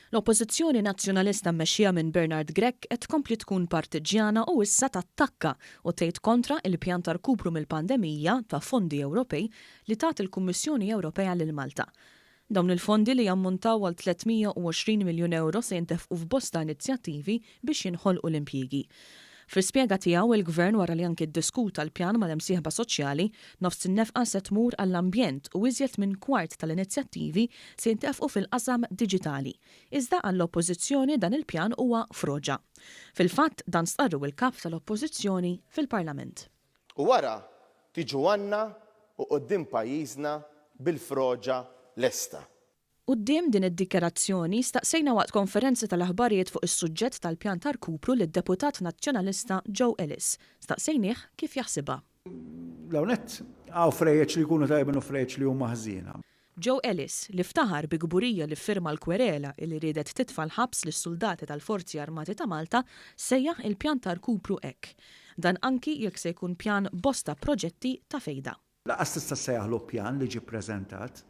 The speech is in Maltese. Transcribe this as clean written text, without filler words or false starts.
L-Oppożizzjoni Nazzjonalista mmexxija minn Bernard Grech qed tkompli tkun partiġġjana u issa tattakka u tgħid kontra il-pjan ta' rkupru mill-pandemija ta' fondi Ewropej li tat il-Kummissjoni Ewropea lil Malta. Dawn il-fondi li jammontaw għal 320 miljun ewro se jintefqu f'bosta inizjattivi biex jinħolqu l-impjiegi. Fl-ispjega tiegħu, il-Gvern wara li anki ddiskuta l-pjan mal-imsieħba soċjali, nofs in-nefqa se tmur għall-ambjent u iżjed minn kwart tal-inizjattivi se jintefqu fil-qasam diġitali. Iżda għall-Oppożizzjoni dan il-pjan huwa froġa. Fil-fatt, dan stqarru il-Kap tal-Oppożizzjoni fil-Parlament. U wara tiġu għandna u quddiem pajjiżna bil-froġa lesta. Quddiem din id-dikjarazzjoni, staqsejna waqt konferenza tal-aħbarijiet fuq is-suġġett tal-pjan ta' rkupru lid-Deputat Nazzjonalista Joe Ellis. Staqsejnieh kif jaħsibha. L-ewwel nett, hawn frejjeġ li jkunu tajbin u frejjeġ li huma ħżiena. Joe Ellis, li ftaħar bi kburija li ffirma l-kwerela illi riedet titfa' l-ħabs lis-suldati tal-Forzi Armati ta' Malta, sejjaħ il-pjan ta' rkupru hekk. Dan anki jekk se jkun pjan bosta proġetti ta' fejda. Lanqas tista' ssejjaħlu pjan li ġie ppreżentat.